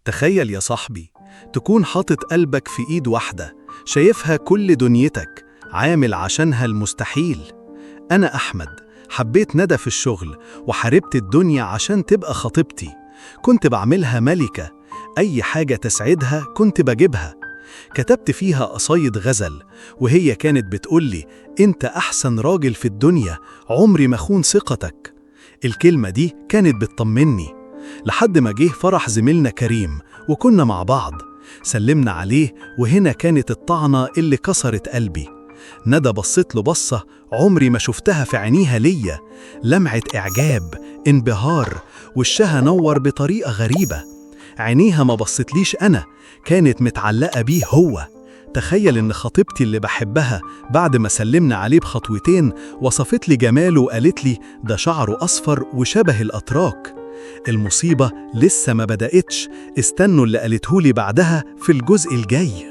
تخيل يا صاحبي تكون حاطط قلبك في إيد واحدة، شايفها كل دنيتك، عامل عشانها المستحيل. أنا أحمد، حبيت ندى في الشغل وحاربت الدنيا عشان تبقى خطيبتي. كنت بعملها ملكة، أي حاجة تسعدها كنت بجيبها. كتبت فيها قصايد غزل، وهي كانت بتقولي أنت أحسن راجل في الدنيا، عمري ما خون ثقتك. الكلمة دي كانت بتطمني لحد ما جه فرح زميلنا كريم وكنا مع بعض. سلمنا عليه، وهنا كانت الطعنة اللي كسرت قلبي. ندى بصت له بصة عمري ما شفتها في عينيها ليا، لمعة إعجاب، انبهار، وشها نور بطريقة غريبة. عينيها ما بصتليش أنا، كانت متعلقة بيه هو. تخيل إن خطيبتي اللي بحبها بعد ما سلمنا عليه بخطوتين وصفت لي جماله وقالت لي ده شعره أصفر وشبه الأتراك. المصيبة لسه ما بدأتش، استنوا اللي قالتهولي بعدها في الجزء الجاي.